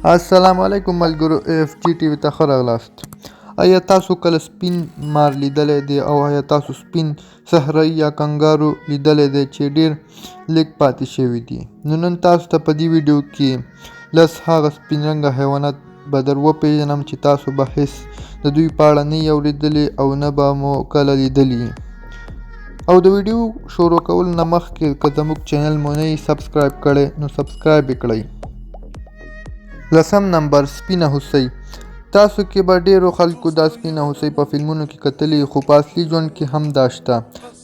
السلام علیکم ملګرو، اف جی ټي وي ته ښه راغلاست. آیا تاسو کله سپین مار لیدلی دی او آیا تاسو سپین صحرایي یا کنګارو لیدلی دی چې ډیر لږ پاتې شوي دي؟ نو نن تاسو ته په دې ویډیو کې لس هغه سپین رنګه حیوانات به در وپیژنم چې تاسو به هیڅ د دوی په اړه نه یې اوریدلي او نه به مو کله لیدلي. او د ویډیو شروع کولو نه مخکې که زموږ چینل مو نه یې سبسکرایب کړی نو سبسکرایب یې کړئ. لسم نمبر، سپینه هوسۍ. تاسو کې به ډیرو خلکو دا سپینه هوسۍ په فلمونو کې کتلې، خو په اصلي ژوند کې هم دا شته.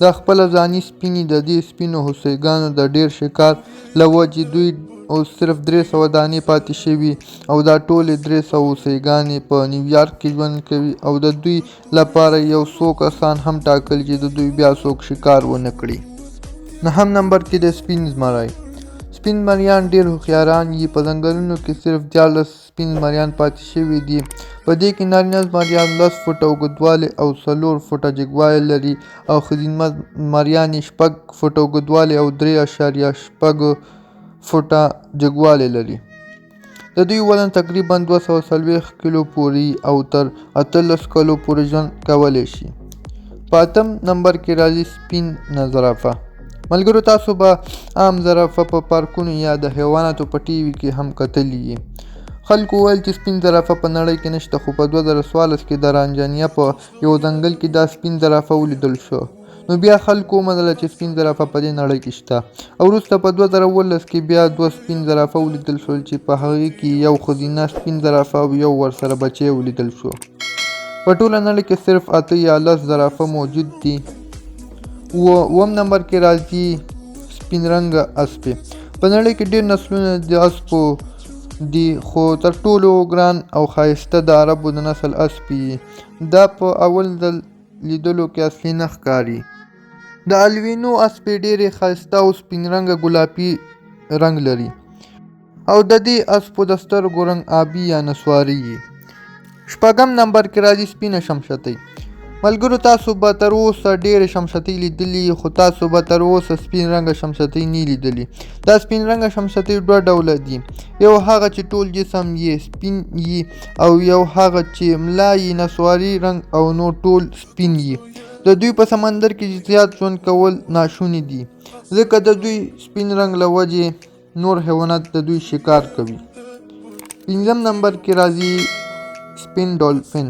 دا خپله ځاني سپینې د دې سپینو هوسۍ ګانو د ډیر شکار له وجې دوی اوس صرف 300 دانې پاتې شوي او دا ټولې 300 هوسۍ ګانې په نیویارک کې ژوند کوي او د دوی لپاره یو څو کسان هم ټاکلي چې د دوی بیا څوک شکار ونه کړي. نهم نمبر کې دی سپین زمری. سپین زمریان ډیر هوښیاران یي. په ځنګلونو کې صرف 13 سپین زمریان پاتې شوي دي. په دې کې نارینه زمریان 10 فوټه اوږدوالی او 4 فوټه جګوالی لري او ښځینه زمریان یې 6 فوټه اوږدوالی او 3.6 فوټه جګوالی لري. د دوی وزن تقریبا 240 کیلو پورې او تر 18 کلو پورې ژوند کولی شي. په اتم نمبر کې راځي سپین زرافه. ملګرو، تاسو به عام زرافه په پارکونو یا د حیواناتو په ټي وي کې هم کتلی یي. خلکو ویل چې سپین زرافه په نړۍ کې نشته، خو په 2014 کې د رانجانیا په یو ځنګل کې دا سپین زرافه ولیدل شو. نو بیا خلکو ومنله چې سپین زرافه په دې نړۍ کې شته. او وروسته په 2017 کې بیا دوه سپین زرافه ولیدل شول چې په هغې کې یو ښځینه سپین زرافه او یو ورسره بچی ولیدل شو. په ټوله نړۍ کې صرف 8 یا 10 زرافه موجود دي. اووم نمبر کې راځي سپین رنګه اسپې. په نړۍ کې ډېر نسلونه د اسپو دي، خو تر ټولو ګران او ښایسته د عربو د نسل اسپې یي. دا په اول ځل لیدلو کې اصلي نه ښکاري. د الوینو اسپې ډېرې ښایسته او سپین رنګه ګلابي رنګ لري او د دې اسپو د سترګو رنګ آبي یا نسواري یي. شپږم نمبر کې راځي سپینه شمشتۍ. ملګرو، تاسو به تر اوسه ډېرې شمشتۍ لیدلي، خو تاسو به تر اوسه سپین رنګه شمشتۍ نه لیدلي. دا سپین رنګه شمشتۍ دوه ډوله دي، یو هغه چې ټول جسم یې سپین یي او یو هغه چې ملا یې نسواري رنګ او نور ټول سپین یي. د دوی په سمندر کې زیات ژوند کول ناشوني دي، ځکه د دوی سپین رنګ له وجې نور حیوانات د دوی شکار کوي. پنځم نمبر کې راځي سپین ډولفین.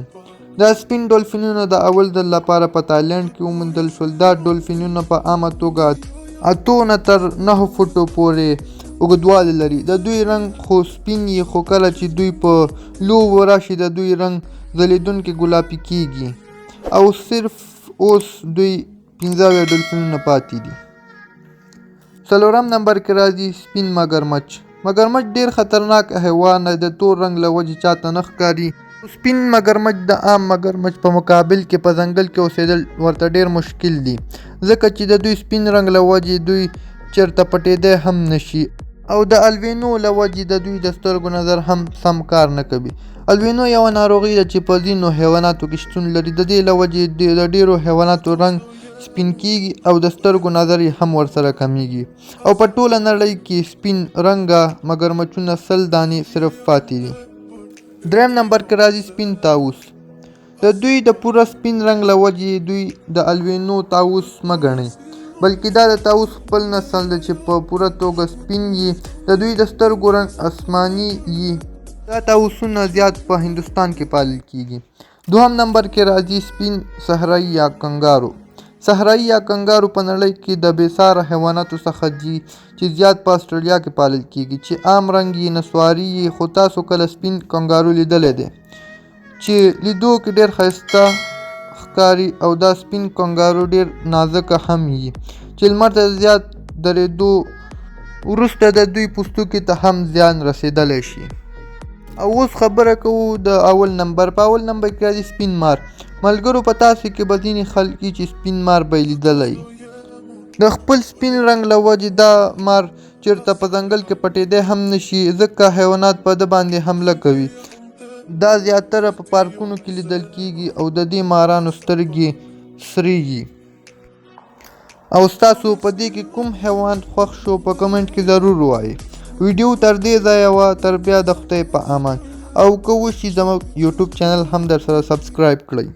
دا سپین ډولفینونه د اول ځل لپاره په تایلند کې وموندل شول. دا ډولفینونه په عامه توګه 8 نه تر 9 فوټو پورې اوږدوالی لري. د دوی رنګ خو سپین یي، خو کله چې دوی په لوبو راشي د دوی رنګ ځلیدونکی ګلابي کیږي او صرف اوس دوی 75 ډولفینونه پاتې دي. څلورم نمبر کې راځي سپین مګرمچ. مګرمچ ډیر خطرناک حیوان دی، د تور رنګ له وجې چاته نه ښکاري. سپین مګرمچ د عام مګرمچ په مقابل کې په ځنګل کې اوسېدل ورته ډیر مشکل دي، ځکه چې د دوی سپین رنګ له وجې دوی چېرته پټېدی هم نشي او د الوینو له وجې د دوی د سترګو نظر هم سم کار نه کوي. الوینو یوه ناروغي ده چې په ځینو حیواناتو کې شتون لري. د دې له وجې د ډیرو حیواناتو رنګ سپین کیږي او د سترګو نظر یې هم ورسره کمیږي. او په ټوله نړۍ کې سپین رنګه مګرمچونه 100 دانې صرف پاتې دي. دریم نمبر کې راځي سپین طاووس. د دوی د پوره سپین رنګ له وجې دوی د الوینو طاووس مه ګڼئ، بلکې دا د طاووس خپل نسل دی چې په پوره توګه سپین یي. د دوی د سترګو رنګ آسماني یي. دا طاووسونه زیات په هندوستان کې پالل کیږي. دوهم نمبر کې راځي سپین صحرایي یا کنګارو. صحرایي یا کنګارو په نړۍ کې د بېساره حیواناتو څخه دي چې زیات په اسټرالیا کې پالل کیږي، چې عام رنګ یې نسواري یي. خو تاسو کله سپین کنګارو لیدلی دی چې لیدو کې ډیر ښایسته ښکاري او دا سپین کنګارو ډیر نازکه هم یي چې لمر ته زیات درېدو وروسته د دوی پوستکي ته هم زیان رسېدلی شي. او اوس خبره کوو د اول نمبر. په اول نمبر کې راځي سپین مار. ملګرو، په تاسو کې به ځینې خلک یي چې سپین مار به یې لیدلی. د خپل سپین رنګ له وجې دا مار چېرته په ځنګل کې پټېدی هم نشي، ځکه حیوانات په ده باندې حمله کوي. دا زیاتره په پارکونو کې لیدل کیږي او د دې مارانو سترګې سرې یي. او ستاسو په دې کې کوم حیوان خوښ شو په کمنټ کې ضرور ووایئ. ویډیو تر دې ځایه وه، تر بیا د خدای په امان، او که وشي زموږ یوټیوب چینل هم درسره سبسکرایب کړئ.